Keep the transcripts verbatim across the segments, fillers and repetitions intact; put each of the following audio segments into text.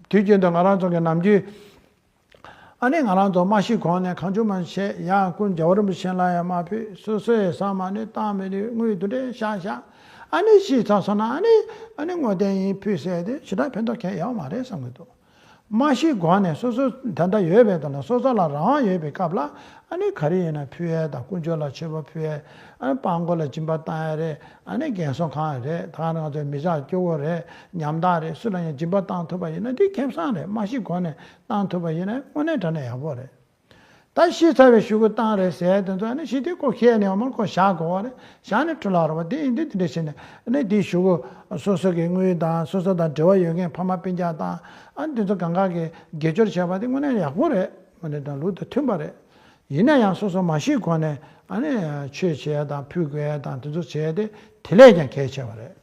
དུས་རྒྱུན་དུ་ང་རང་ཚོ་གི་ནམ་རྒྱུན། ཨ་ནི་ང་རང་ཚོ་མ་ཤི་གོང་ནས་གང་བྱུང་མང་བྱས་ཡང་སྐུ་རྒྱལ་བ་རིན་པོ་ཆེ་ལ་ཡང་མ་ཕུལ། སོ་སོའི་ཟ་མ་ནི་བཏང་མི་ནུས། དངུལ་དེ་འདྲས་བཞག་བཞག་ཨ་ནི་ཤི་ཚར་སོང་ན་ཨ་ནི་ཨ་ནི་བསྔོ་རྟེན་ཡིན་ཕུལ་ཟེར་ཏེ་ཞེ་དྲག་ཕན་ཐོགས་གང་ཡང་ཡོད་མ་རེད་བསམ་གྱི་འདུག་མ་ཤི་གོང་ནས་སོ་སོ་ད་ལྟ་ཡོད་པའི་དོན་ལ་སོ་སོ་ལ་རང་དབང་ཡོད་པའི་སྐབས་ལ་ཨ་ནི་ག་རེ་ཡིན་ན་ཕུལ་ཡས་དང་དཀོན་མཆོག་ལ་མཆོད་པ་ཕུལ་ཡས། ཨ་ནི་སྤྲང་པོ་ལ་སྦྱིན་པ་བཏང་ཡས་རེད། ཨ་ནི་རྒན་གསོ་ཁང་རེད། ད་ང་ཚོའི་མི་ཚང་སྐྱོ་བོ་རེད། ཉམ་ཐག་རེད། སུ་ལ་ཡང་སྦྱིན་པ་བཏང་ཐུབ་པ་ཡིན་ན་འདི་ཁེ་བཟང་རེད། མ་ཤི་གོང་ནས་བཏང་ཐུབ་པ་ཡིན་ན་དངོས་གནས་དྲང་གནས་ཡག་པོ་རེད། ད་ཤི་ཚར་བའི་གཞུག་གུ་བཏང་རེད་ཟེར་དེ་ཚོ་ཨ་ནི་ཤི་དུས་ཁོ་ཁྱེར་ནས་འོ་མ་ཁོ་བཞག་དགོས་པ་རེད། བཞག་ནས་འཕྲོ་བརླག་རེད་པ། དེ་ཡིན་དུས་དེ་འདྲ་བྱས་ནས་ཨ་ནི་དེའི་གཞུག་གུ་སོ་སོ་གི་དངུལ་དང་སོ་སོ་དང་འབྲེལ་བ་ཡོད་མཁན་ཕ་མ་སྤུན་ཀྱག་དང་ཨ་ནི་དེ་ཚོ་གང་ག་གི་དགེ་སྦྱོར་བྱས་པ་དེ་དངོས་གནས་ཡག་པོ་རེད། དངོས་གནས་དང་ལུགས་དང་མཐུན་པ་རེད། ཡིན་ན་ཡང་སོ་སོ་མ་ཤི་གོང་ནས་ཨ་ནི་ཆོས་བྱེད་ཡ་དང་ཕུལ་དགོས་ཡ་དང་དེ་ཚོ་བྱེད་ཡ་དེ་དེ་ལས་ཀྱང་གལ་ཆེ་བ་རེད།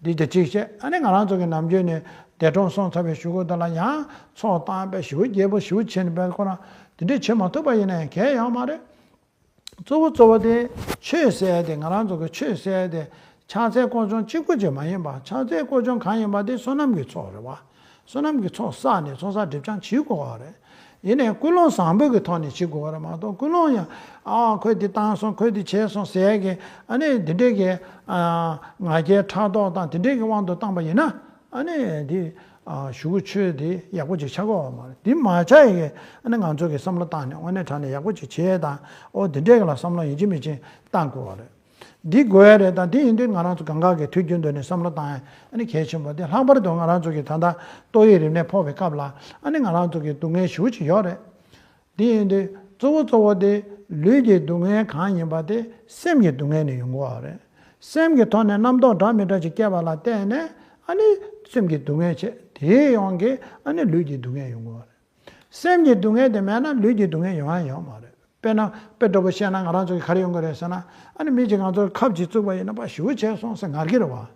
འདི་དེ་གཅིག་བྱས། ཨ་ནི་ང་རང་ཚོ་གི་ནམ་རྒྱུན་ནས་འདས་གྲོངས་སོང་ཚར་བའི་གཞུག་གུ་དེ་ལ་ཡང་ཚོགས་བཏང་པའི་ཞེ་པོ་རྒྱས་པོ་ཞེ་པོ་བྱས་ནས་དཔེ་ཁོ་རང་དེ་འདྲས་བྱེད་མ་ཐུབ་པ་ཡིན་ན་ཡང་གལ་ཡོད་མ་རེད། གཙོ་བོ་གཙོ་བོ་དེ་ཆོས་ཟེར་ཡ་དེ་ང་རང་ཚོ་གི་ཆོས་ཟེར་ཡ་དེ་ཕྱག་འཚལ་སྐོར་སྦྱོང་གཅིག་པུ་ཅིག་མ་ཡིན་པ། ཕྱག་འཚལ་སྐོར་སྦྱོང་གང་ཡིན་པ་དེ་བསོད་ནམས་ཀྱི་ཚོགས་རེད་བ། བསོད་ནམས་ཀྱི་ཚོགས་བསགས་ནས་ཚོགས་བསགས་སྒྲིབ་སྦྱང་བྱེད་དགོས་པ་རེད། ཡིན་ནའི་ཀུན་སློང་བཟང་པོ་གི་ཐོག་ནས་བྱེད་དགོས་པ་རེད་མ་གཏོགས། ཀུན་སློང་ཡང་ཨ་ཁོས་འདི་བཏང་སོང་ཁོས་འདི་བྱས་སོང་ཟེར་གི་ཨ་ནི་འདི་འདྲས་ཀྱི་ཨ་ང་རྒྱལ་ཕྲག་དོག་དང་དེ་འདྲས་ཀྱི་དབང་དུ་བཏང་པ་ཡིན་ན་ཨ་ནི་འདི་ཨ་གཞུག་གུ་ཆོས་འདི་ཡག་པོ་ཅིག་ཆགས་ཀྱི་ཡོད་མ་རེད། འདི་མ་ཆགས་ཡི་གི་ཨ་ནི་ང་ཚོ་གི་བསམ་བློ་བཏང་ནས་དངོས་གནས་དྲང་གནས་ཡག་པོ་ཅིག་བྱས་དང་ཨོ་འདི་འདྲས་ཀྱི་ལ་བསམ་བློ་ཡིན་གཅིག་མིན་གཅིག་བཏང་དགོས་པ་རེད། འདི་དགོས་ཡ་རེད། ད་འདི་ཡིན་དུས་ང་རང་ཚོ་གང་ག་གི་དུས་རྒྱུན་དུ་ནས་བསམ་བློ་བཏང་ཡ་ཨ་ནི་གལ་ཆེན་པོ་དེ། ལྷག་པར་དུ་ང་རང་ཚོ་གི་ད་ལྟ་ཏོག་དབྱིབས་རིམས་ནད་ཕོག་པའི་སྐབས་ལ་ཨ་ནི་ང་རང་ཚོ་གི་སྡུག་བསྔལ་ཞེ་པོ་ཅིག་ཡོད་རེད། འདི་ཡིན་དུས་གཙོ་བོ་གཙོ་བོ་དེ་ལུས་ཀྱི་སྡུག་བསྔལ་གང་ཡིན་པ་དེ་སེམས་ཀྱི་སྡུག་བསྔལ་ནས་ཡོང་གི་ཡོད་རེད། སེམས་ཀྱི་ཐོག་ནས་རྣམ་རྟོག་འདྲ་མི་འདྲ་ཅིག་སྐྱེས་པ་ལ་བརྟེན་ནས་ཨ་ནི་སེམས་ཀྱི་སྡུག་བསྔལ་བྱེད་དེའི་དབང་གིས་ཨ་ནི་ལུས་ཀྱི་སྡུག་བསྔལ་ཡོང་གི་ཡོད་རེད། སེམས་ཀྱི་སྡུག་བསྔལ་དེ་མེད་ན་ལུས་ཀྱི་སྡུག་བསྔལ་ཡོང་ཡ་ཡོད་མ་རེད། དཔེར་ན་དཔེ་འདྲ་པོ་བཤད་ན་ང་རང་ཚོ་གི་ག་རེ་ཡོང་གི་རེད་ཟེར་ན་ཨ་ནི་མི་གཅིག་ང་ཚོར་ཁབ་ཅིག་བཙུགས་པ་ཡིན་ན་པ་ཞེ་པོ་བྱས་སོང་ཟེར་ངར་གི་རེད་བ།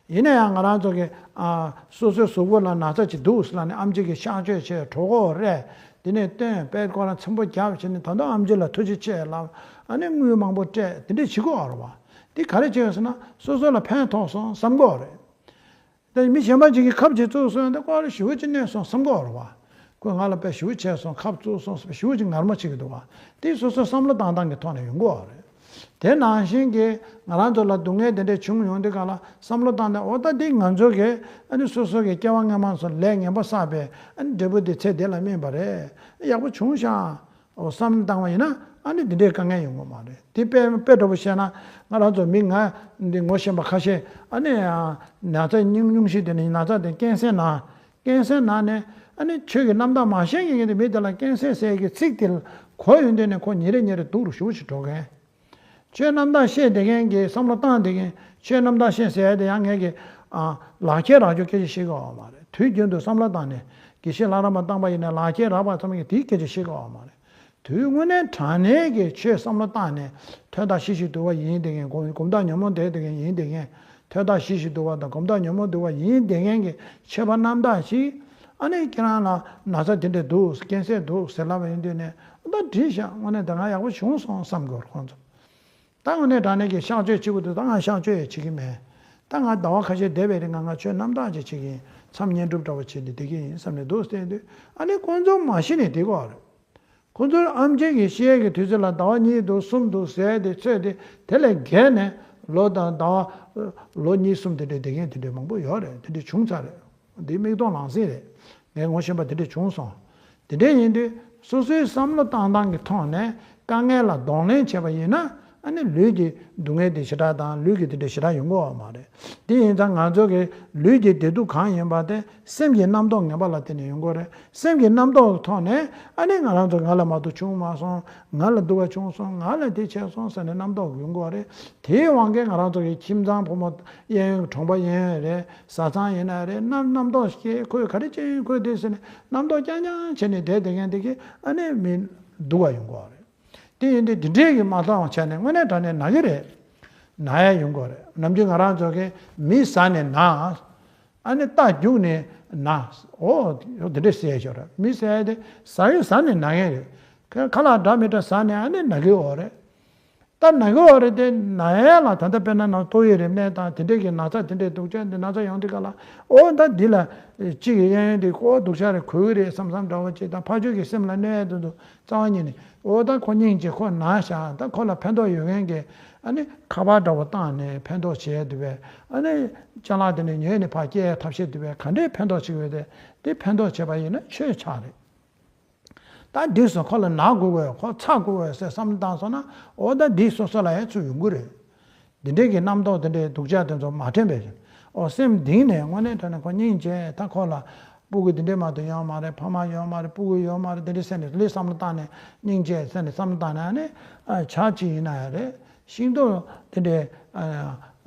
ཡིན་ན་ཡང་ང་རང་ཚོ་གི་ཨ་སོ་སོའི་གཟུགས་པོ་ལ་ན་ཚ་ཅིག་འདུག་ཟེར་ལབ་ནས་ཨམ་ཆི་གིས་གཤག་བཅོས་བྱས་གྲོད་ཁོག་རེད། དེ་ནས་སྟོན་པས་ཁོ་རང་ཚིམ་པོ་རྒྱབ་བྱས་ནས་ད་དུང་ཨམ་ཆི་ལ་ཐུགས་རྗེ་ཆེ་ལབ་ཨ་ནི་དངུལ་མང་པོ་སྤྲད་དེ་འདྲས་བྱེད་ཀྱི་ཡོད་རེད་བ། དེ་ག་རེ་བྱས་ཡོད་ཟེར་ན་སོ་སོ་ལ་ཕན་ཐོགས་སོང་བསམ་གྱི་ཡོད་རེད། ད་མི་གཞན་པ་ཅིག་གིས་ཁབ་ཅིག་བཙུགས་སོང་ཡང་ད་ཀོ་ར་ཞེ་པོ་ཅིག་གནོད་སོང་བསམ་གྱི་ཡོད་རེད་བ། ཁོས་ང་ལ་དཔེ་ཞེ་པོ་བྱས་སོང་ཁབ་བཙུགས་སོང་ཟེར་ཞེ་པོ་ཅིག་ངར་མ་བྱེད་ཀྱི་འདུག་བ། དེ་སོ་སོའི་བསམ་བློ་བཏང་སྟངས་ཀྱི་ཐོག་ནས་ཡོང་གི་ཡོད་རེད། དེ་ནང་བཞིན་གྱི་ང་རང་ཚོ་ལ་སྡུག་བསྔལ་དེ་འདྲ་བྱུང་ཡོང་དུས་ག་ལ་བསམ་བློ་བཏང་སྟེ་འོ་ད་འདི་ང་ཚོ་གིས་ཨ་ནི་སོ་སོ་གི་སྐྱེ་བ་སྔ་མ་ཚོ་ལས་ངན་པ་བསགས་པའི་ཨ་ནི་འབྲས་བུ་དེ་ཚེ་འདི་ལ་སྨིན་པ་རེད། ཡག་པོ་བྱུང་ཤག་འོ་བསམ་བློ་བཏང་བ་ཡིན་ན་ཨ་ནི་འདི་འདྲའི་དཀའ་ངལ་ཡོང་གི་མ་རེད། དེ་དཔེ་དཔེ་འདྲ་པོ་བཤད་ན་ང་རང་ཚོ་མི་ང་འདི་ངོ་ཤེས་པ་ཁ་ཤས་ཨ་ནི་ན་ཚ་སྙུང་སྙུང་གཞི་དེ་ནི་ན་ཚ་དེ་ཀན་སར་ན་ཀན་སར་ན་ནས་ཨ་ནི་ཆོས་ཀྱི་རྣམ་དག་མ་ཤེས་མཁན་གྱི་མི་དེ་ལ་ཀན་སར་ཟེར་གྱི་ཚིག་དེ་གོ་ཡོང་དུས་ནས་ཁོ་ཉིན་རེ་ཉིན་རེ་སྡུག་རུ་ཞེ་པོ་ཞིག་འགྲོ་མཁན། ཆོས་རྣམ་དག་ཤེས་བསྡད་མཁན་གྱི་བསམ་བློ་བཏང་བསྡད་མཁན་ཆོས་རྣམ་དག་ཤེས་ཟེར་ཡ་དེ་ཡང་ངས་ཀྱི་ཨ་ལག་ཁྱེར་རག་རྒྱུ་སྐད་ཆ་བཤད་ཀྱི་ཡོད་མ་རེད། དུས་རྒྱུན་དུ་བསམ་བློ་བཏང་ནས་དགེ་བཤེས་ལྷ་རམས་པ་བཏང་པ་ཡིན་ན་ལག་ཁྱེར་རག་པ་ཙམ་གྱིས་དེའི་སྐད་ཆ་བཤད་ཀྱི་ཡོད་མ་རེད། དུས་དངོས་གནས་དྲང་གནས་ཀྱི་ཆོས་བསམ་བློ་བཏང་ནས་ཐོས་རྟགས་ཞི་ཞིང་དུལ་བ་ཡིན་བསྡད་མཁན་སྒོམ་སྒོམ་རྟགས་ཉོན་མོངས་བྲལ་བསྡད་མཁན་ཡིན་བསྡད་མཁན་ཐོས་རྟགས་ཞི་ཞིང་དུལ་བ་དང་སྒོམ་རྟགས་ཉོན་མོངས་དུལ་བ་ཡིན་བསྡད་མཁན་གྱི་ཆོས་པ་རྣམ་དག་ཞིག་ཨ་ནི་ཁྱེད་རང་ལ་ན་ཚ་དེ་འདྲ་འདུག་ཀན་སར་འདུག་ཟེར་ལབ་པ་ཡིན་དུས་ནས་ད་འགྲིག་ཤག་དངོས་གནས་ད་ང་ཡག་པོ་བྱུང་སོང་བསམ་དགོས་ཁོང་ཚོ། ད་དངོས་གནས་དྲང་གནས་ཀྱི་གཤག་བཅོས་བྱེད་དགོས་འདུག་ད་ང་གཤག་བཅོས་ཡང་བྱེད་ཀྱི་མེད། ད་ང་ཟླ་བ་ཁ་ཤས་བསྡད་པའི་རིང་ང་ང་ཆོས་རྣམ་དག་ཅིག་བྱེད་ཀྱི་ཡིན། མཚམས་བསྙེན་སྒྲུབ་འདྲ་བོ་བྱེད་ནས་བསྡད་ཀྱི་ཡིན་བསམ་ནས་འདུག་བསྡད་དུས་ཨ་ནི་ཁོང་ཚོ་མ་ཤི་ནས་བསྡད་ཀྱི་ཡོད་རེད། ཁོང་ཚོར་ཨེམ་ཆི་གིས་བཤད་ཀྱི་དུས་ཚོད་ལ་ཟླ་བ་གཉིས་འདུག་གསུམ་འདུག་ཟེར་ཏེ་ཚོད་དེ་དེ་ལས་བརྒལ་ནས་ལོ་དང་ཟླ་བ་ལོ་གཉིས་གསུམ་དེ་འདྲའི་བསྡད་མཁན་དེ་འདྲའི་མང་པོ་ཡོད་རེད། དེ་འདྲའི་བྱུང་ཚར་རེད། འདི་མིག་མཐོང་ལག་ཟིན་རེད། ངས་ངོ་ཤེས་པ་དེ་འདྲ་བྱུང་སོང་། དེ་འདྲ་ཡིན་དུས་སོ་སོའི་བསམ་བློ་བཏང་སྟངས་ཀྱི་ཐོག་ནས་དཀའ་ངལ་ལ་གདོང་ལེན་བྱས་པ་ཡིན་ན་ཨ་ནི་ལུས་ཀྱི་སྡུག་བསྔལ་དེ་ཞེ་དྲག་དང་ལུས་ཀྱི་དེ་འདྲ་ཞེ་དྲག་ཡོང་གི་ཡོད་མ་རེད། དེ་ཡིན་ཙང་ང་ཚོ་གི་ལུས་ཀྱི་བདེ་སྡུག་གང་ཡིན་པ་དེ་སེམས་ཀྱི་རྣམ་རྟོག་ངན་པ་ལ་བརྟེན་ནས་ཡོང་གི་ཡོད་རེད། སེམས་ཀྱི་རྣམ་རྟོག་གི་ཐོག་ནས་ཨ་ནི་ང་རང་ཚོ་ང་ལ་མ་གཏོགས་བྱུང་མ་སོང་། ང་ལ་སྡུག་པ་བྱུང་སོང་། ང་ལ་དེ་བྱས་སོང་ཟེར་ནས་རྣམ་རྟོག་ཡོང་གི་ཡོད་རེད། དེའི་དབང་གིས་ང་རང་ཚོ་གི་ཁྱིམ་ཚང་ཕོ་མོ་གཡས་གཡོན་གྲོང་པ་གཡས་གཡོན་རེད། བཟའ་ཚང་ཡིན་ན་རེད། རྣམ་རྣམ་རྟོག་སྐྱེ། ཁོས་ག་རེ་བྱས་ཡིན་ཁོས་དེ་ཟེར་ནས་རྣམ་རྟོག་རྐྱང་རྐྱང་བྱས་ནས་བསྡད་བསྡད་མཁན་དེ་གིས་ཨ་ནི་མི་སྡུག་པ་ཡོང་གི་ཡོད་རེད། དེ་ཡིན་དུས་འདི་འདྲས་ཀྱི་མ་མཐོང་བ་བྱས་ནས་དངོས་གནས་དྲང་གནས་ན་གི་རེད། ན་ཡ་ཡོང་གི་ཡོད་རེད། ནམ་རྒྱུན་ང་རང་ཚོ་གི་མི་ཟ་ནས་ན། ཨ་ནི་རྟ་རྒྱུག་ནས་ན། འོ་འདི་འདྲས་ཟེར་ཡ་ཞོར་རེད། མི་ཟ་ཡ་དེ་ཟ་ཡོད་ཟ་ནས་ན་མཁན་རེད། ཁ་ལག་འདྲ་མི་འདྲ་ཟ་ནས་ཨ་ནི་ན་གི་ཡོད་རེད། ད་ན་གི་ཡོད་རེད་དེ། ན་ཡས་ལ་ད་ལྟ་དཔེར་ན་ན་ཏོག་དབྱིབས་རིམས་ནད་དང་དེ་འདྲས་ཀྱི་ན་ཚ་དེ་འདྲས་སྡུག་ཅག་འདི་ན་ཚ་ཡོང་དུས་ག་ལ། ཨོ་ད་འདི་ལ་གཅིག་གི་གཡས་གཡོན་འདི་ཀོ་སྡུག་ཅག་རེད་གོ་གི་རེད་བསམ་བསམ་འདྲ་བོ་ཅིག་དང་། ཕར་ཕྱོགས་ཀྱི་སེམས་ལ་གནོད་ཡས་དེ་ཚོ་རྩ་བ་ཉིད་ནས། ཨོ་ད་ཁོ་སྙིང་རྗེ། ཁོ་ན་ཤག་ད་ཁོ་ལ་ཕན་ཐོགས་ཡོད་མཁན་གྱི་ཨ་ནི་ཁ་པར་འདྲ་བོ་བཏང་ནས་ཕན་ཐོགས་བྱས་འདུག་པས། ཨ་ནི་ཅ་ལག་དེ་ནས་ཉོས་ནས་ཕར་སྐྱེལ་ཐབས་ཤེས་འདུག་པས། ག་འདྲས་ཕན་ཐོགས་བྱེད་དགོས་དེ། དེ་ཕན་ཐོགས་བྱེད་པ་ཡིན་ན་ཆོས་ཆགས་རེད། ད་འདི་སོ་ཁོ་ལ་ན་དགོས་དགོས། ཁོ་ཚ་དགོས་དགོས་ཟེར་བསམ་བློ་བཏང་སོང་ན། ཨོ་ད་འདི་སོ་སོ་ལ་ཡང་ཚུར་ཡོང་གི་རེད། འདི་འདྲའི་གི་རྣམ་རྟོག་དེ་འདྲའི་སྡུག་ཅག་དེ་ཚོ་མ་དྲན་པས། ཨོ་སེམས་གཏིང་ནས་དངོས་གནས་དྲང་གནས་ཁོ་སྙིང་རྗེ། ད་ཁོ་ལ་སྤུ་གུ་འདི་འདྲའི་མ་གཏོགས་ཡོད་མ་རེད། ཕ་མ་ཡོད་མ་རེད། སྤུ་གུ་ཡོད་མ་རེད། དེ་འདྲའི་སེམས་ནས་ལས་བསམ་བློ་བཏང་ནས། སྙིང་རྗེ་ཟེར་ནས་བསམ་བློ་བཏང་ནས། ཨ་ནི་ཨ་ཇ་གཅིག་ཡིན་ན་ཡང་རེད། ཤིང་ཏོག་དེ་འདྲའི་ཨ་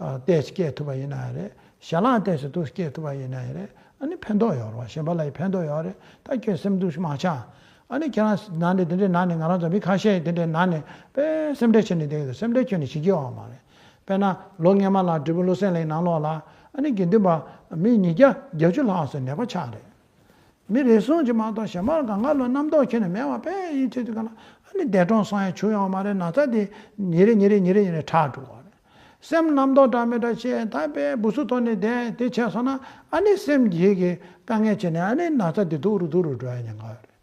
ཨ་ཏོག་ཙམ་སྐྱེས་ཐུབ་པ་ཡིན་ན་ཡང་རེད། ཞལ་ལག་ཏོག་ཙམ་ཏོག་ཙམ་སྐྱེས་ཐུབ་པ་ཡིན་ན་ཡང་རེད། ཨ་ནི་ཕན་ཐོགས་ཡོད་རེད་བ། གཞན་པ་ལ་ཡང་ཕན་ཐོགས་ཡོད་རེད། ད་ཁྱོད་སེམས་སྡུག་མ་ཆགས། ཨ་ནི་ཁྱེད་རང་ན་ནས་དེ་འདྲའི་ན་ནས། ང་རང་ཚོ་མི་ཁ་ཤས་དེ་འདྲའི་ན་ནས་དཔེ་སེམས་ཁྲལ་བྱས་ནས་བསྡད་ཀྱི་འདུག་སེམས་ཁྲལ་ཁྱོན་ནས་བྱེད་ཀྱི་ཡོད་མ་རེད། དཔེར་ན་ལོ་སྔོན་མ་ལ་འབྲས་སྤུངས་བློ་གསལ་གླིང་ནང་ལོགས་ལ་ཨ་ནི་དགེ་འདུན་པ་མི་ཉིས་བརྒྱ་བརྒྱད་ཅུ་ལྷག་ཙམ་ནད་པ་ཆགས་རེད། མི་རེ་ཟུང་གཅིག་མ་གཏོགས་གཞན་པ་གང་ག་ལ་རྣམ་རྟོག་ཁྱོན་ནས་མེད་པ་དཔེ་ཡིན། དུས་དུས་གང་ལ་ཨ་ནི་འདས་གྲོངས་སོང་ཡང་བྱུང་ཡོད་མ་རེད། ན་ཚ་དེ་ཉིན་རེ་ཉིན་རེ་ཉིན་རེ་ཉིན་རེ་དྲག་འགྲོ་བ་རེད། སེམས་རྣམ་རྟོག་འདྲ་མི་འདྲ་བྱས། ད་དཔེ་སྦུ་སུ་ཐོག་ནས་བསྡད་དེ་བྱས་སོང་ན། ཨ་ནི་སེམས་ཀྱི་གི་དཀའ་ངལ་བྱས་ནས་ཨ་ནི་ན་ཚ་དེ་སྡུག་རུ་སྡུག་རུ་འགྲོ་ཡ་ཉེན་ཁ་ཡོད་རེད།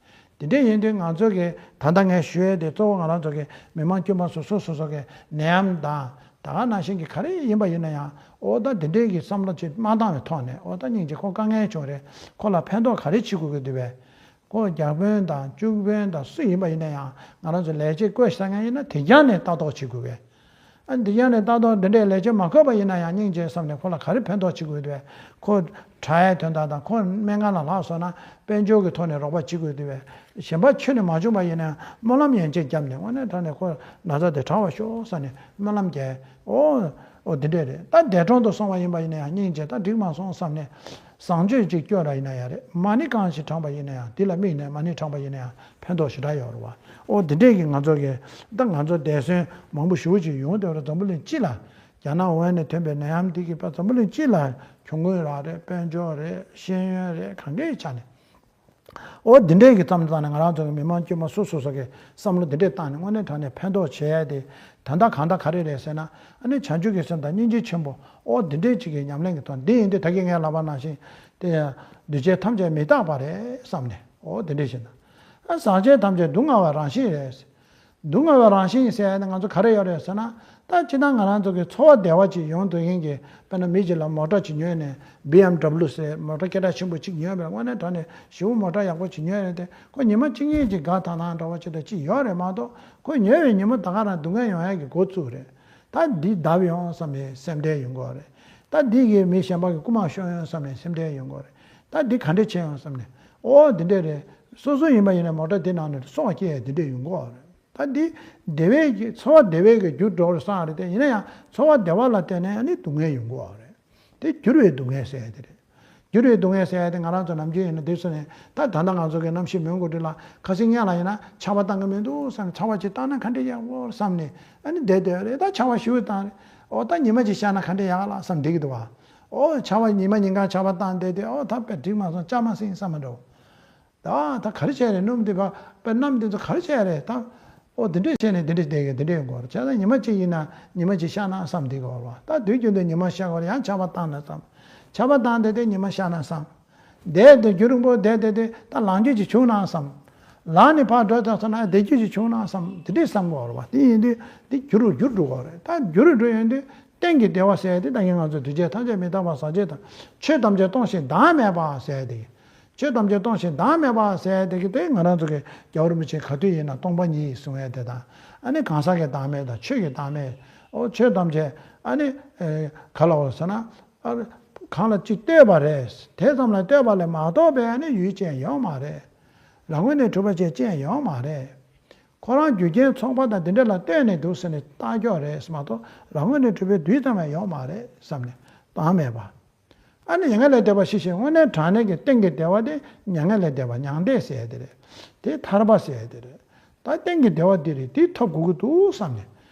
དེ་འདྲ་ཡིན་དུས་ང་ཚོ་གི་ད་ལྟ་ངས་ཞུ་ཡས་དེ་གཙོ་བོ་ང་རང་ཚོ་གི་མི་མང་དཀྱུས་མ་སོ་སོ་སོ་སོ་གི་ནད་ཡམས་དང་། ད་ག་ནང་བཞིན་གྱི་ག་རེ་ཡིན་པ་ཡིན་ན་ཡང་། ཨོ་ད་དེ་འདྲའི་གི་བསམ་བློ་ཅིག་མ་བཏང་བའི་ཐོག་ནས། ཨོ་ད་སྙིང་རྗེ། ཁོ་དཀའ་ངལ་བྱུང་རེད། ཁོ་ལ་ཕན་ཐོགས་ག་རེ་བྱེད་དགོས་ཀྱི་འདུག་པས། ཁོ་བརྒྱ་དཔོན་དང་བཅུ་དཔོན་དང་སུ་ཡིན་པ་ཡིན་ན་ཡང་། ང་རང་ཚོ་ལས་བྱེད་བསྐོས་བཞག་མཁན་ཡིན་ན་དེ་རྐྱང་ནས་ལྟ་རྟོག་བྱེད་དགོས་པས། ཨ་འདི་ཡང་ནས་ལྟ་རྟོག་འདི་འདྲའི་ལས་བྱེད་མ་བསྐོས་པ་ཡིན་ན་ཡང་། སྙིང་རྗེ་བསམ་ནས་ཁོ་ལ་ག་རེ་ཕན་ཐོགས་བྱེད་དགོས་འདུག་པས། ཁོ་དྲག་ཡའི་དོན་དག་དང་། ཁོ་སྨན་ཁང་ལ་ལྷག་སོང་ན་དཔལ་འབྱོར་གྱི་ཐོག་ནས་རོགས་པ་བྱེད་དགོས་འདུག་པས། གཞན་པ་ཁྱོན་ནས་མ་བྱུང་པ་ཡིན་ན་ཡང་སྨོན་ལམ་ཡན་ཆད་བརྒྱབ་ནས། དངོས་གནས་དྲང་གནས་ཁོ་ན་ཚ་དེ་དྲག་པར་ཤོག་བསམ་ནས་སྨོན་ལམ་རྒྱག། ཨོ་ཨོ་འདི་འདྲས་རེད། ད་འདས་གྲོངས་དུ་སོང་བ་ཡིན་པ་ཡིན་ན་ཡང་། སྙིང་རྗེ། ད་འགྲིག་མ་སོང་བསམ་ནས་བཟང་སྤྱོད་ཅིག་སྐྱོར་ར་ཡིན་ན་ཡང་རེད། མ་ཎི་གང་ཞིག་བགྲངས་པ་ཡིན་ན་ཡང་། འདི་ལ་དམིགས་ནས་མ་ཎི་བགྲངས་པ་ཡིན་ན་ཡང་ཕན་ཐོགས་ཞེ་དྲག་ཡོད་རེད་བ། ཨོ་འདི་འདྲས་ཀྱི་ང་ཚོ་གི། ད་ང་ཚོ་འདས་གསོན་མང་པོ་ཞེ་པོ་ཅིག་ཡོང་བསྡད་རེད། འཛམ་བུ་གླིང་སྤྱི་ལ། རྒྱ་ནག་ཝུ་ཧན་ནས་ཐོན་པའི་ནད་ཡམས་འདི་གིས་ཕར་འཛམ་བུ་གླིང་སྤྱི་ལ་གྱོང་གུན་རག་རེད། དཔལ་འབྱོར་རེད། ཤེས་ཡོན་རེད། གང་གའི་ཆ་ནས། ཨོ་འདི་འདྲས་ཀྱི་བསམ་བློ་བཏང་ནས། ང་རང་ཚོ་གི་མི་མང་དཀྱུས་མ་སོ་སོ་སོ་གི་བསམ་བློ་འདི་འདྲས་བཏང་ནས། དངོས་གནས་དྲང་གནས་ཕན་ཐོགས་བྱེད་ཡ་དེ་ད་ལྟ་གང་ལྟར་ག་རེ་རེད་ཟེར་ན། ཨ་ནི་བྱང་ཆུབ་ཀྱི་སེམས་དང་སྙིང་རྗེ་ཆེན་པོ། ཨོ་འདི་འདྲས་ཅིག་གི་ཉམས་ལེན་གྱི་ཐོག་འདི་ཡིན་དུས། ད་གིན་ངས་ལབ་པ་ནང་བཞིན་དེ་འདུས་བྱས་ཐམས་ཅད་མི་རྟག་པ་རེད་བསམ་ནས། ཨོ་འདི་འདྲས་བྱས་ན། ཨ་ཟག་བཅས་ཐམས་ཅད་སྡུག་བསྔལ་བའི་རང་བཞིན་རེད། སྡུག་བསྔལ་བའི་རང་བཞིན་ཟེར་ཡ་ནི་ང་ཚོ་ག་རེ་ཡོད་རེད་ཟེར་ན། ད་སྤྱིར་བཏང་ང་རང་ཚོ་གི་འཚོ་བ་བདེ་བ་ཅིག་ཡོང་འདོད་མཁན་གྱི། དཔེར་ན་མི་གཅིག་ལ་མོ་ཊ་ཅིག་ཉོས་ནས། བི་ཨེམ་ཌབ་ལིའུ་ཟེར་མོ་ཊ་སྐད་གྲགས་ཆེན་པོ་ཅིག་ཉོས་པས། དངོས་གནས་དྲང་གནས་ཞེ་པོ་མོ་ཊ་ཡག་པོ་ཅིག་ཉོས་རེད་དེ། ཁོ་ཉི་མ་གཅིག་གཉིས་ཅིག་དགའ་ཐང་ཐང་འདྲ་བོ་ཅིག་དང་ཅིག་ཡོད་རེད་མ་གཏོགས། ཁོ་ཉོས་པའི་ཉིན་མོ་ད་ག་རང་སྡུག་བསྔལ་ཡོང་ཡ་གི་འགོ་བཙུགས་རེད། ད་འདི་བརྡབས་ཡོང་བསམ་ནས་སེམས་ཁྲལ་ཡོང་གི་རེད། ད་འདི་གིས་མི་གཞན་པ་གི་རྐུ་མ་ཤོར་ཡོང་བསམ་ནས་སེམས་ཁྲལ་ཡོང་གི་རེད། ད་འདི་ག་འདྲས་བྱས་ཡོང་བསམ་ནས། ཨོ་འདི་འདྲས་རེད། སོ་སོ་ཡིན་པ་ཡིན་ན་མོ་ཊ་འདི་ནང་ནས་སྲོག་སྐྱེལ་ཡ་འདི་འདྲས་ཡོང་གི་རེད། ད་འདི་བདེ་བའི་གི་འཚོ་བ་བདེ་བའི་གི་རྒྱུར་འགྲོ་བསམ་རེད་དེ། ཡིན་ན་ཡང་འཚོ་བ་བདེ་བ་ལ་བརྟེན་ནས་ཨ་ནི་སྡུག་བསྔལ་ཡོང་གི་རེད། དེ་འགྱུར་བའི་སྡུག་བསྔལ་ཟེར་ཡ་དེ་རེད། འགྱུར་བའི་སྡུག་བསྔལ་ཟེར་ཡ་དེ་ང་རང་ཚོ་ནམ་རྒྱུན་ཡིན་ན་དུས་སུ་ནས། ད་ད་ལྟ་ང་ཚོ་གི་གནམ་གཤིས་མོན་གྷོ་འདི་ལ་ཁ་སང་ཉིན་ལ་ཡིན་ན་ཆར་པ་བཏང་གི་མི་འདུག་བསམ་ནས། ཆར་པ་ཅིག་བཏང་ན་ག་འདྲས་ཡག་པོ་བསམ་ནས། ཨ་ནི་བསྡད་བསྡད་ཡོད་རེད། ད་ཆར་པ་ཞེ་པོ་བཏང་རེད། ཨོ་ད་ཉི་མ་ཅིག་ཤར་ན་ག་འདྲས་ཡག་ལ་བསམ་བསྡད་ཀྱི་འདུག་བ། ཨོ་ཆར་པ་ཉི་མ་ཉིན་གང་ཆར་པ་བཏང་བསྡད་དེ། ཨོ་ད་དཔེ་འགྲིག་མ་སོང་། སྐྱ་མ་སིང་བསམ་མ་འགྲོ། ད་ད་ག་རེ་བྱས་རེད། སྣུམ་དེ་ཕར་དཔེ་གནམ་དེ་ཚོ་ག་རེ་བྱས་རེད། ད་ཨོ་དེ་འདྲས་བྱས་ནས་དེ་འདྲས་བསྡད་ཀྱི། དེ་འདྲས་ཡོང་གི་རེད། བྱས་ཙང་ཉི་མ་གཅིག་ཡིན་ན་ཉི་མ་གཅིག་ཤར་ན་བསམ་བསྡད་ཀྱི་ཡོད་རེད་བ། ད་དུས་རྒྱུན་དུ་ཉི་མ་ཤར་གི་རེད། ཡང་ཆར་པ་བཏང་ན་བསམ། ཆར་པ་བཏང་བསྡད་དེ་ཉི་མ་ཤར་ན་བསམ། བསྡད་དེ་རྒྱུན་རིང་པོ་བསྡད་བསྡད་དེ་ད་ལངས་རྒྱུ་ཅིག་བྱུང་ན་བསམ། ལངས་ནས་ཕར་འགྲོ་ཙང་སོང་ན་བསྡད་རྒྱུ་ཅིག་བྱུང་ན་བསམ། དེ་འདྲས་བསམ་གི་ཡོད་རེད་བ། དེ་ཡིན་དུས་དེ་འགྱུར་རུ་འགྱུར་འགྲོ་གི་རེད། ད་འགྱུར་རུ་འགྲོ་ཡོང་དུས། གཏན་གྱི་བདེ་བ་ཟེར་ཡ་དེ། ད་གིན་ང་ཚོས་འདུས་བྱས་ཐམས་ཅད་མི་རྟག་པ། ཟག་བཅས་དང་། ཆོས་ཐམས་ཅད་སྟོང་ཞིང་བདག་མེད་པ་ཟེར་ཡ་དེ། ཆོས་ཐམས་ཅད་སྟོང་ཞིང་བདག་མེད་པ་ཟེར་ཡ་དེ་གི་དེ་ང་རང་ཚོ་གི་རྒྱལ་བ་རིན་པོ་ཆེ་ག་དུས་ཡིན་ན་སྟོང་པ་ཉིད་གསུང་ཡ་དེ་དང་། ཨ་ནི་གང་ཟག་གི་བདག་མེད་དང་ཆོས་ཀྱི་བདག་མེད། ཨོ་ཆོས་ཐམས་ཅད་ཨ་ནི་ཨེ་ག་ལ་འོ་ཟེར་ན། ཨ་གང་ལ་ཅིག་ལྟོས་པ་རེད། དེ་ཙམ་ལ་ལྟོས་པ་ལས་མ་གཏོགས་པའི་ཨ་ནི་ཡུལ་ཅན་ཡོད་མ་རེད། རང་ངོས་ནས་གྲུབ་པ་ཅན་ཅན་ཡོད་མ་རེད། ཁོ་རང་རྒྱུ་རྐྱེན་ཚོགས་པ་དང་དེ་འདྲ་ལ་ལྟོས་ནས་འདུག་ཟེར་ནས་བཏང་ཆོག་རེད་མ་གཏོགས། རང་ངོས་ནས་གྲུབ་པའི་དུས་ཙམ་ཡང་ཡོད་མ་རེད་བསམ་ནས་བཏང་མེད་པ། ཨ་ནི་མྱ་ངན་ལས་འདས་པ་ཞི་ཞིང་། དངོས་གནས་དྲང་གནས་ཀྱི་གཏན་གྱི་བདེ་བ་དེ་མྱ་ངན་ལས་འདས་པ་མྱང་འདས་ཟེར་ཡ་དེ་རེད། དེ་ཐར་པ་ཟེར་ཡ་དེ་རེད། ད་གཏན་གྱི་བདེ་བ་འདི་རེད། འདི་ཐོབ་དགོས་ཀྱི་འདུག་བསམ་ནས།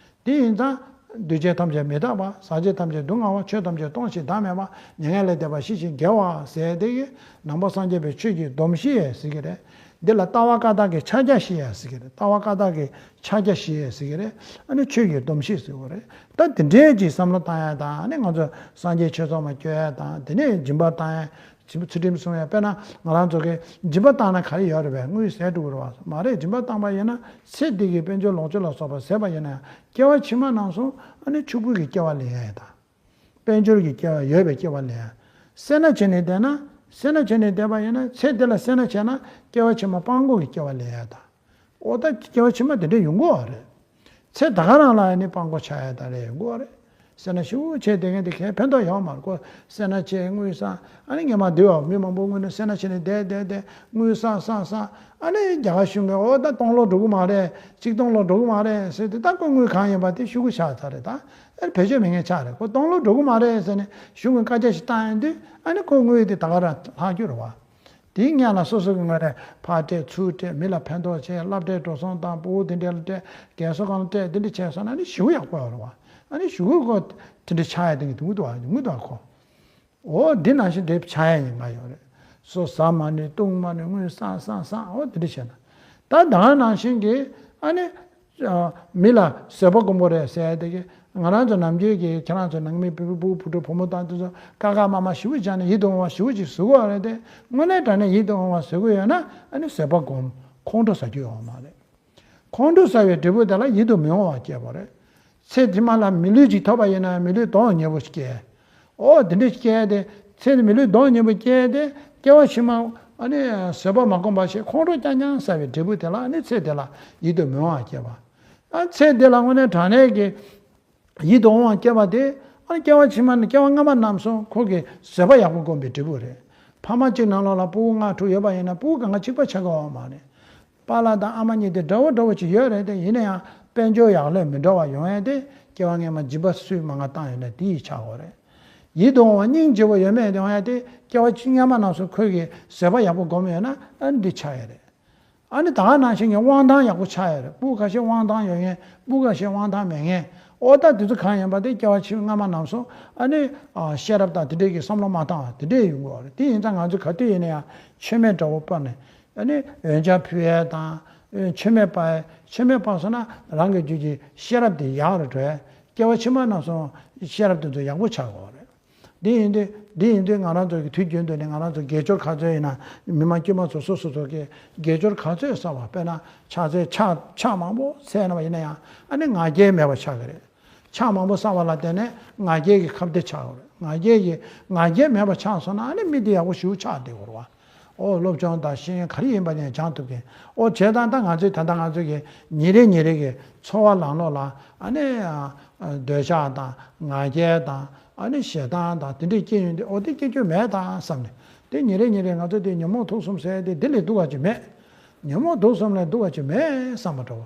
དེ་ཡིན་ཙང་ འདུས་བྱས་ཐམས་ཅད་མི་རྟག་པ། ཟག་བཅས་ཐམས་ཅད་སྡུག་བསྔལ་བ། ཆོས་ཐམས་ཅད་སྟོང་ཞིང་བདག་མེད་པ། མྱ་ངན་ལས་འདས་པ་ཞི་ཞིང་རྒྱས་པ་ཟེར་དེ་གི་ནང་པ་སངས་རྒྱས་པའི་ཆོས་ཀྱི་སྡོམ་བཞི་ཟེར་གི་རེད། འདི་ལ་ལྟ་བ་བཀའ་རྟགས་ཀྱི་ཕྱག་རྒྱ་བཞི་ཡ་ཟེར་གི་རེད། ལྟ་བ་བཀའ་རྟགས་ཀྱི་ཕྱག་རྒྱ་བཞི་ཡ་ཟེར་གི་རེད། ཨ་ནི་ཆོས་ཀྱི་སྡོམ་བཞི་ཟེར་གི་རེད། ད་དེ་འདྲའི་ཅིག་བསམ་བློ་བཏང་ཡ་དང་། ཨ་ནི་ང་ཚོ་སངས་རྒྱས་ཆོས་ཚོགས་མ་སྐྱོར་ཡ་དང་། དེ་ནས་སྦྱིན་པ་བཏང་ཡ། སྦྱིན་པ་ཚུལ་ཁྲིམས་སྲུང་ཡ། དཔེར་ན་ང་རང་ཚོ་གིས་སྦྱིན་པ་བཏང་ན་ག་རེ་ཡོད་རེད་པས། དངུལ་ཟད་འགྲོ་གི་རེད་པ། མ་རེད། སྦྱིན་པ་བཏང་པ་ཡིན་ན་ཚེ་འདི་གི་དཔལ་འབྱོར་ལོངས་སྤྱོད་ལ་སོགས་པ་ཟད་པ་ཡིན་ན་ཡང་། སྐྱེ་བ་ཕྱི་མ་རྣམས་སུ་ཨ་ནི་ཕྱུག་པོ་གི་སྐྱེ་བ་ལེན་ཡ་དང་། དཔལ་འབྱོར་གྱི་སྐྱེ་བ་ཡོད་པའི་སྐྱེ་བ་ལེན་ཡ། སེར་སྣ་བྱས་ནས་བསྡད་ན། སེར་སྣ་བྱས་ནས་བསྡད་པ་ཡིན་ན། ཚེ་འདི་ལ་སེར་སྣ་བྱས་ན་སྐྱེ་བ་ཕྱི་མ་སྤྲང་པོ་གི་སྐྱེ་བ་ལེན་ཡ་དང་། འོ་ད་སྐྱེ་བ་ཕྱི་མ་དེ་འདྲ་ཡོང་གི་ཡོད་རེད། ཚེ་ད་ག་རང་ལ་ནི་སྤྲང་པོ་ཆགས་ཡ་ད་རེ་ཡོང་གི་ཡོད་རེད། སེར་སྣ་ཞེ་པོ་བྱས་བསྡད་མཁན་དེ་གས་ཕན་ཐོགས་ཡོད་མ་རེད་ཁོ། སེར་སྣ་བྱས་དངུལ་བསགས། ཨ་ནི་ངས་མ་བསྡད་པ། མི་མང་པོ་དངོས་གནས་སེར་སྣ་བྱས་ནས་བསྡད་བསྡད་བསྡད། དངུལ་བསགས་བསགས་བསགས། ཨ་ནི་རྒྱ་གར་གཞུང་གིས་འོ་ད་སྟོང་ལོ་འགྲོ་གི་མ་རེད། ཆིག་སྟོང་ལོ་འགྲོ་གི་མ་རེད་ཟེར་ཏེ། ད་ཁོ་དངུལ་གང་ཡིན་པ་དེ་ཤོག་གུ་ཆགས་ཚར་རེད། ད་ཨ་ནི་བེད་སྤྱོད་མེད་མཁན་ཆགས་རེད། ཁོ་སྟོང་ལོ་འགྲོ་གི་མ་རེད་ཟེར་ནས་གཞུང་གིས་བཀའ་རྒྱ་ཞིག་བཏང་ཡོང་དུས། ཨ་ནི་ཁོ་དངུལ་དེ་ད་ག་རང་ལྷག་རྒྱུ་རེད་པ། དེའི་སྔོན་ལ་སོ་སོ་གི་ངོས་ནས་ཕར་སྤྲད་ཚུར་སྤྲད། མི་ལ་ཕན་ཐོགས་བྱས། སློབ་གྲྭའི་འགྲོ་སོང་བཏང་། ཕྲུ་གུ་དེ་འདྲ་ལ་སྤྲད། རྒན་གསོ་ཁང་ལ་སྤྲད། དེ་འདྲ་བྱས་སོང་ན་ནི་ཞེ་པོ་ཡག་པོ་ཡོད་རེད་པ། ཨ་ནི་ཞེ་པོ་ཁོ་དེ་འདྲ་ཆགས་ཡ་དེ་གི་དུས་འདུག་པ། དུས་འདུག་པ་ཁོ། འོ་འདི་ནང་བཞིན་དེ་ཆགས་ཡ་ཡིན་ང་ཡོད་རེད། སོ་ཟ་མ་ནུས། བཏུང་མ་ནུས། དངུལ་བསགས་བསགས་བསགས། འོ་དེ་འདྲ་བྱས་ན། ད་ད་ག་ནང་བཞིན་གྱི་ཨ་ནི། ཨ། མི་ལ་བཟོད་པ་སྒོམ་དགོས་རེད་ཟེར་དེ་གི། ང་རང་ཚོ་ནམ་རྒྱུན་གྱི་ཁྱེད་རང་ཚོ་ནང་མི་བུ་བུ་བུ་ཕྲུག་བུ་མོ་དང་དེ་ཚོ་དཀའ་དཀའ་དམའ་དམའ་ཞེ་པོ་བྱས་ནས་ཡིད་དུ་འོང་བ་ཞེ་པོ་ཅིག་བཟོ་གི་ཡོད་རེད་དེ། དངོས་གནས་དྲང་གནས་ཡིད་དུ་འོང་བ་བཟོ་གི་ཡོད་ན་ཨ་ནི་བཟོད་པ་སྒོམ། ཁོང་ཁྲོ་ཟ་རྒྱུ་ཡོད་མ་རེད། ཁོང་ཁྲོ་ཟ་བའི་འབྲས་བུ་དེ་ལ་ཡིད་དུ་མི་འོང་བ་སྐྱེས་པ་རེད། ཚེ་ཕྱི་མ་ལ་མི་ལུས་ཅིག་ཐོབ་པ་ཡིན་ན་མི་ལུས་གདོང་ཉེ་པོ་ཞིག་སྐྱེ། འོ་དེ་འདྲ་སྐྱེ་དེ། ཚེ་མི་ལུས་གདོང་ཉེ་པོ་སྐྱེ་དེ། སྐྱེ་བ་ཕྱི་མ་ཨ་ནི་བཟོད་པ་མ་སྒོམ་པ་ཞིག་ཁོང་ཁྲོ་རྐྱང་རྐྱང་ཟ་བའི་འབྲས་བུ་དེ་ལ་ཨ་ནི་ཚེ་དེ་ལ་ཡིད་དུ་མི་འོང་བ་སྐྱེས་པ། ཨ་ཚེ་འདི་ལ་དངོས་གནས་དྲང་གནས་ཀྱི་ཡིད་དུ་འོང་བ་སྐྱེས་པ་དེ། ཨ་ནི་སྐྱེ་བ་ཕྱི་མ་ནི་སྐྱེ་བ་སྔ་མ་རྣམས་སུ་ཁོ་གི་བཟོད་པ་ཡག་པོ་སྒོམ་པའི་འབྲས་བུ་རེད། ཕ་མ་གཅིག་ནང་ལོགས་ལ་ཕྲུ་གུ་ལྔ་དྲུག་ཡོད་པ་ཡིན་ན་ཕྲུ་གུ་གང་ག་གཅིག་པ་ཆགས་ཀྱི་ཡོད་མ་རེད། པཱ་ལགས་དང་ཨ་མ་གཉིས་དེ་འདྲ་བོ་འདྲ་བོ་ཅིག་ཡོད་རེད་དེ། ཡིན་ན་ཡང་དཔལ་འབྱོར་ཡག་ལོས་མི་འདྲ་བ་ཡོང་ཡ་དེ། སྐྱེ་བ་སྔ་མ་སྦྱིན་པ་སུས་མང་ང་བཏང་ཡོད་ན་དེ་ཡིས་ཆགས་ཡོད་རེད། ཡིད་དུ་འོང་བ་སྙིང་རྗེ་བོ་ཡོད་མེད་ཡོང་ཡ་དེ། སྐྱེ་བ་ཕྱི་སྔ་མ་རྣམས་སུ་ཁོས་ཀྱི་བཟོད་པ་ཡག་པོ་སྒོམ་ཡོད་ན་ཨ་ནི་འདི་ཆགས་ཡ་རེད། ཨ་ནི་ད་ག་ནང་བཞིན་གྱི་དབང་ཐང་ཡག་པོ་ཆགས་ཡོད་རེད། ཕྲུ་གུ་ཁ་ཤས་དབང་ཐང་ཡོད་མཁན། ཕྲུ་གུ་ཁ་ཤས་དབང་ཐང་མེད་མཁན། འོ་ད་དེ་ཚོ་གང་ཡིན་པ་དེ་སྐྱེ་བ་ཕྱི་སྔ་མ་རྣམས་སུ་ཨ་ནི། ཨ། ཤེས་རབ་དང་དེ་འདྲས་ཀྱི་བསམ་བློ་མ་བཏང་བ་དེ་འདྲས་ཡོང་གི་ཡོད་རེད། དེ་ཡིན་ཙང་ང་ཚོས་ག་དུས་ཡིན་ན་ཡང་མཆོད་མེ་འདྲ་བོ་སྤར་ནས། ཨ་ནི་འོན་ཆང་ཕུལ་ཡས་དང་། མཆོད་མེ་སྤར་ཡས། མཆོད་མེ་སྤར་སོང་ན་རང་གི་རྒྱུད་ཀྱི་ཤེས་རབ་དེ་ཡག་རུ་འགྲོ་ཡས། སྐྱེ་བ་ཕྱི་མ་རྣམས་སུ་ཤེས་རབ་དེ་ཚོ་ཡག་པོ་ཆགས་ཀྱི་ཡོད་རེད། འདི་ཡིན་དུས། འདི་ཡིན་དུས་ང་རང་ཚོ་གི་དུས་རྒྱུན་དུ་ནས་ང་རང་ཚོ་དགེ་སྦྱོར་ག་ཚོད་ཡིན་ན། མི་མང་དཀྱུས་མ་ཚོ་སོ་སོ་སོ་གི་དགེ་སྦྱོར་ག་ཚོད་བསགས་པ། དཔེར་ན་ཕྱག་འཚལ་ཕྱག་ཕྱག་མང་པོ་འཚལ་གནང་བ་ཡིན་ན་ཡང་ཨ་ནི་ང་རྒྱལ་མེད་པ་ཆགས་ཀྱི་རེད། ཕྱག་མང་པོ་བསགས་པ་ལ་བརྟེན་ནས་ང་རྒྱལ་གྱི་ཁ་གཏད་ཆགས་ཀྱི་རེད། ང་རྒྱལ་གྱི། ང་རྒྱལ་མེད་པ་ཆགས་སོང་ན་ཨ་ནི་མི་དེ་ཡག་པོ་ཞེ་པོ་ཆགས་བསྡད་ཀྱི་རེད་པ། ཨོ་སློབ་སྦྱོང་དང་ཤེས་ཡོན་ག་རེ་ཡིན་པ་ནས་སྦྱང་ཐུབ་མཁན། ཨོ་བྱས་ཙང་ད་ང་ཚོས་ད་ལྟ་ང་ཚོ་གི་ཉིན་རེ་ཉིན་རེ་གི་འཚོ་བ་ནང་ལོགས་ལ་ཨ་ནི། ཨ། འདོད་ཆགས་དང་ང་རྒྱལ་དང་། ཨ་ནི་ཞེ་སྡང་དང་དེ་འདྲས་སྐྱེ་ཡོང་དུས། ཨོ་དེ་སྐྱེ་རྒྱུ་མེད་དང་བསམ་ནས། དེ་ཉིན་རེ་ཉིན་རེ་ང་ཚོ་དེ་ཉོན་མོངས་དུག་གསུམ་ཟེར་དེ་འདི་ལས་སྡུག་པ་ཅིག་མེད། ཉོན་མོངས་དུག་གསུམ་ལས་སྡུག་པ་ཅིག་མེད་བསམ་པ་འདྲ་བོ།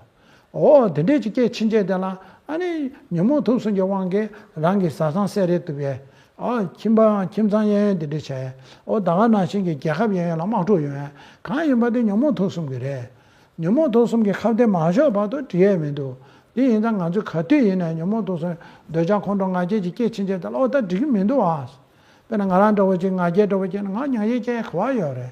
ཨོ་དེ་འདྲས་ཅིག་སྐྱེས་ཕྱིན་ཆད་དེ་ལ་ཨ་ནི་ཉོན་མོངས་དུག་གསུམ་གྱི་དབང་གིས་རང་གི་བཟའ་ཚང་སེ་རེ་བཏུབ་ཡས། ཨོ་ཁྱིམ་པ་ཁྱིམ་ཚང་གཡས་གཡོན་དེ་འདྲས་བྱས། ཨོ་ད་ག་ནང་བཞིན་གྱི་རྒྱལ་ཁབ་གཡས་གཡོན་ལ་དམག་འཁྲུག་ཡོང་ཡས། གང་ཡིན་པ་དེ་ཉོན་མོངས་དུག་གསུམ་གྱིས་རེད། ཉོན་མོངས་དུག་གསུམ་གྱི་ཁ་གཏད་མ་ཤོར་བར་དུ་འགྲིག་ཡས་མི་འདུག་དེ་ཡིན་ཙང་ང་ཚོས་ག་དུས་ཡིན་ནའང་ཉོན་མོངས་དུག་གསུམ། འདོད་ཆགས་ཁོང་ཁྲོ་ང་རྒྱལ་གྱིས་སྐྱེས་ཕྱིན་ཆད་དེ་ལ་ཨོ་ད་འགྲིག་གི་མི་འདུག་ཨ། དཔེར་ན་ང་རང་འདྲ་བོ་ཅིག་ང་རྒྱལ་འདྲ་བོ་སྐྱེས་ན་ང་མྱ་ངན་སྐྱེ་ག་པར་ཡོད་རེད།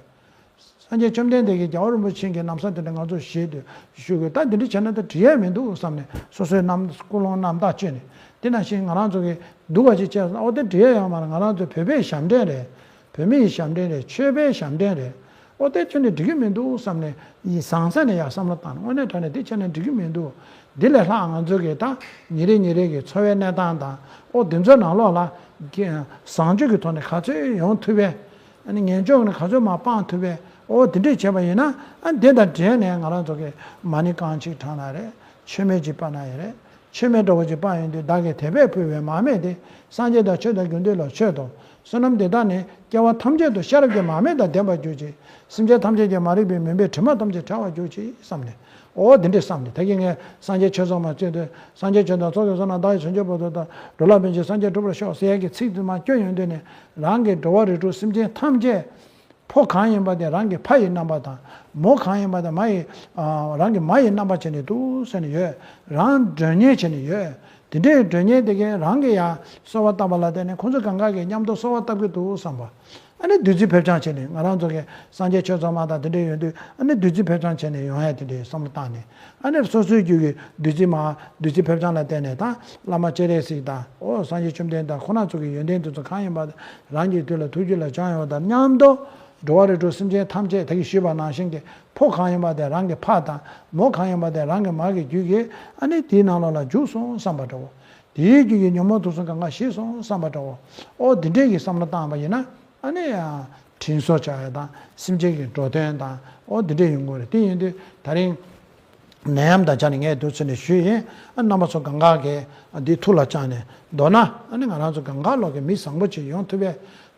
སངས་རྒྱས་བཅོམ་ལྡན་འདས་ཀྱིས་རྒྱལ་བ་རིན་པོ་ཆེ་གི་ན་བཟའ་དེ་འདྲ་ང་ཚོར་བཞེས་དུས་ཞུ་དགོས། ད་འདི་འདྲ་བྱས་ན་ད་འགྲིག་ཡས་མི་འདུག་བསམ་ནས་སོ་སོའི་རྣམ་ཀུན་སློང་རྣམ་དག་བཅོས་ནས། དེ་ནང་བཞིན་ང་རང་ཚོ་གིས་སྡུག་པ་ཅིག་བྱས་སོང་ན་ཨོ་དེ་འགྲིག་ཡས་ཡོད་མ་རེད། ང་རང་ཚོ་བོད་པའི་ཞབས་འདྲེན་རེད། བོད་མིའི་ཞབས་འདྲེན་རེད། ཆོས་པའི་ཞབས་འདྲེན་རེད། ཨོ་དེ་ཁྱོན་ནས་འགྲིག་གི་མི་འདུག་བསམ་ནས་ཡིད་བཟང་ས་ནས་ཡར་བསམ་བློ་བཏང་ནས། དངོས་གནས་དྲང་གནས་འདི་བྱས་ན་འགྲིག་གི་མི་འདུག་འདི་ལས་ལྷག་ང་ཚོ་གིས་ད་ཉིན་རེ་ཉིན་རེ་གི་འཚོ་བའི་གནས་སྟངས་དང་ཨོ་འདི་ཚོའི་ནང་ལོགས་ལ་གི་བཟང་སྤྱོད་ཀྱི་ཐོག་ནས་ག་ཚོད་ཡོང་ཐུབ་པས། ཨ་ནི་ངན་ཕྱོགས་ནས་ག་ཚོད་མར་སྤང་ཐུབ་པས། ཨོ་དེ་འདྲས་བྱས་པ་ཡིན་ན་ཨ་འདི་དང་འབྲེལ་ནས་ང་རང་ཚོ་གིས་མ་ཎི་རྐང་གཅིག་བགྲངས་ན་རེད། མཆོད་མེ་གཅིག་སྤར་ན་ཡང་རེད། མཆོད་མེ་འདྲ་བོ་ཅིག་སྤར་ཡོང་དུས། བདག་གིས་དད་པས་ཕུལ་བའི་མར་མེ་དེ། སངས་རྒྱས་དང་ཆོས་དང་དགེ་འདུན་ལ་མཆོད་དོ། བསོད་ནམས་འདི་དག་ནི་སྐྱེ་བ་ཐམས་ཅད་དུ་ཤེས་རབ་ཀྱི་མར་མེ་དང་ལྡན་པར་གྱུར་ཅིག་སེམས་ཅན་ཐམས་ཅད་ཀྱི་མ་རིག་པའི་མུན་པའི་དྲི་མ་ཐམས་ཅད་བྲལ་བར་གྱུར་ཅིག་བསམ་ནས། ཨོ་དེ་འདྲས་བསམ་ནས། ད་གིན་ངས་སངས་རྒྱས་ཆོས་ཚོགས་མ་བརྩོན་དུས། སངས་རྒྱས་ཆོས་དང་ཚོགས་ཀྱི་བསོད་ནམས། བདག་གིས་བྱང་ཆུབ་བར་དུ་བསྟན། འགྲོ་ལ་ཕན་ཕྱིར་སངས་རྒྱས་འགྲུབ་པར་ཤོག་ཟེར་ཡག་གི་ཚིག་དེ་མར་བསྐྱོན་ཡོང་དུས་ནས། རང་གི་འགྲོ་བ་རིགས་དྲུག་སེམས་ཅན་ཐམས་ཅད། ཕོ་གང་ཡིན་པ་དེ་རང་གི་ཕ་ཡི་རྣམ་པ་དང་ མོ་གང་ཡིན་པ་དང་མ་ཡི་ཨ་རང་གི་མ་ཡི་རྣམ་པ་བྱས་ནས་འདུག་ཟེར་ནས་ཡོད། རང་མགྲོན་གཉེར་བྱས་ནས་ཡོད། དེ་འདྲའི་མགྲོན་གཉེར་དེ་གས་རང་གི་ཡང་གསོལ་བ་བཏབ་པ་ལ་བརྟེན་ནས་ཁོང་ཚོ་གང་ག་གིས་མཉམ་དུ་གསོལ་བ་བཏབ་ཀྱི་འདུག་བསམ་པ། ཨ་ནི་བདུད་རྩི་ཕེབས་བྱང་བྱས་ནས་ང་རང་ཚོ་གི་སངས་རྒྱས་ཆོས་ཚོགས་མ་དང་དེ་འདྲའི་ཡོང་དུས་ཨ་ནི་བདུད་རྩི་ཕེབས་བྱང་བྱས་ནས་ཡོང་ཡ་དེ་འདྲའི་བསམ་བློ་བཏང་ནས། ཨ་ནི་སོ་སོའི་རྒྱུད་ཀྱི་བདུད་རྩི་མ་བདུད་རྩི་ཕེབས་བྱང་ལ་བརྟེན་ནས་དང་བླ་མ་སྤྱན་རས་གཟིགས་དང་འོ་སངས་རྒྱས་བཅོམ་ལྡན་འདས་ཁོ་རང་ཚོ་གི་ཡོན་ཏན་དེ་ཚོ་གང་ཡིན་པ་རང་གི་དུས་ལ་ཐུགས་རྒྱུད་ལ་བཅངས་ཡོད་དང་མཉམ་དུ། འགྲོ་བ་རིགས་དྲུག་སེམས་ཅན་ཐམས་ཅད་ད་གིན་ཞུས་པ་ནང་བཞིན་གྱི་ཕོ་གང་ཡིན་པ་དེ་རང་གི་ཕ་དང་མོ་གང་ཡིན་པ་དེ་རང་གི་མ་གི་རྒྱུད་ཀྱི་ཨ་ནི་དེའི་ནང་ལོགས་ལ་འཇུག་སོང་བསམ་པ་འདྲ་བོ། དེའི་རྒྱུད་ཀྱི་ཉོན་མོངས་དུག་གསུམ་གང་ག་ཞི་སོང་བསམ་པ་འདྲ་བོ། ཨོ་འདི་འདྲས་ཀྱི་བསམ་བློ་བཏང་བ་ཡིན་ན་ཨ་ནི་ཡང་དྲིན་གཟོ་བྱ་ཡ་དང་སེམས་ཅན་གྱི་འགྲོ་དོན་དང་ཨོ་འདི་འདྲས་ཡོང་གི་རེད། དེ་ཡིན་དུས་ད་རིང་ནད་ཡམས་དང་སྦྱར་ནས་ངས་འདུག་ཚུལ་ནས་ཞུས་ཡིན། ཨ་རྣམ་པ་ཚོ་གང་ག་གིས་འདི་ཐུགས་ལ་བཅངས་ནས་མདོར་ན་ཨ་ནི་ང་རང་ཚོ་གང་ག་ལོག་གི་མི་བཟང་པོ་ཅིག་ཡོང་ཐུབ་པའི།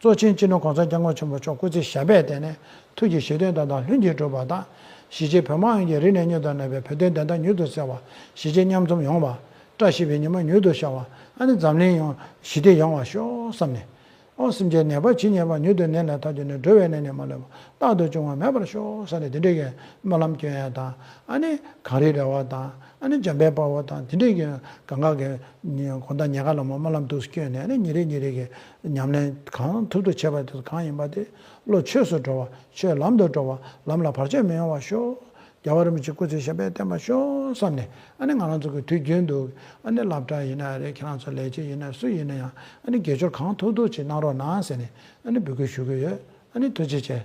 གཙོ་ཆེན་སྤྱི་ནོར་གོང་ས་སྐྱབས་མགོན་ཆེན་པོ་མཆོག་སྐུ་ཚེ་ཞབས་པད་བརྟན་ནས་ཐུགས་ཀྱི་བཞེད་དོན་དམ་དང་ལྷུན་གྱིས་གྲུབ་པ་དང་། གཞིས་བྱེས་བོད་དམངས་ཡོངས་ཀྱི་རིག་གནས་མྱུར་དུ་གནས་པའི་བོད་དོན་བདེན་མཐའ་མྱུར་དུ་གསལ་བ། གཞིས་བྱེས་མཉམ་འཛོམས་ཡོང་བ། བཀྲ་ཤིས་པའི་ཉི་མ་མྱུར་དུ་ཤར་བ། ཨ་ནི་འཛམ་གླིང་ཡོངས་ཞི་བདེ་ཡོང་བ་ཤོག་བསམ་ནས། ཨོ་སེམས་ཅན་ནད་པ་ཇི་སྙེད་པ། མྱུར་དུ་ནད་ལས་ཐར་གྱུར་ནས། འགྲོ་བའི་ནད་ནི་མ་ལུས་པ། རྟག་ཏུ་འབྱུང་བ་མེད་པར་ཤོག་ཟེར་ནས་དེ་འདྲའི་གི་སྨོན་ལམ་སྐྱོན་ཡ་དང་། ཨ་ནི་གངས་རིའི་ར་བ་དང་། ཨ་ནི་འཇམ་དཔལ་དཔའ་བོ་དང་དེ་འདྲའི་གི་གང་ག་གི་དགོང་དག་ཉལ་ཁ་ལ་མོ་སྨོན་ལམ་འདུག་སྐྱོན་ནས། ཨ་ནི་ཉིན་རེ་ཉིན་རེ་གི་ཉམས་ལེན་གང་ཐུབ་ཐུབ་བྱེད་པ་དེ་གང་ཡིན་པ་དེ་བློ་ཆོས་སུ་འགྲོ་བ། ཆོས་ལམ་དུ་འགྲོ་བ། ལམ་ལ་བར་ཆད་མི་ཡོང་བ་ཤོག་རྒྱལ་བ་རིན་པོ་ཆེ་སྐུ་ཚེ་ཞབས་པད་བརྟན་པར་ཤོག་བསམ་ནས། ཨ་ནི་ང་རང་ཚོ་གི་དུས་རྒྱུན་དུ་ཨ་ནི་སློབ་གྲྭ་ཡིན་ན་རེད། ཁྱེད་རང་ཚོ་ལས་བྱེད་ཡིན་ན་སུ་ཡིན་ན་ཡང་ཨ་ནི་དགེ་སྦྱོར་གང་ཐུབ་ཐུབ་ཅིག་གནང་རོགས་གནང་ཟེར་ནས་ཨ་ནི་འབོད་སྐུལ་ཞུ་གི་ཡོད། ཨ་ནི་ཐུགས་རྗེ་ཆེ།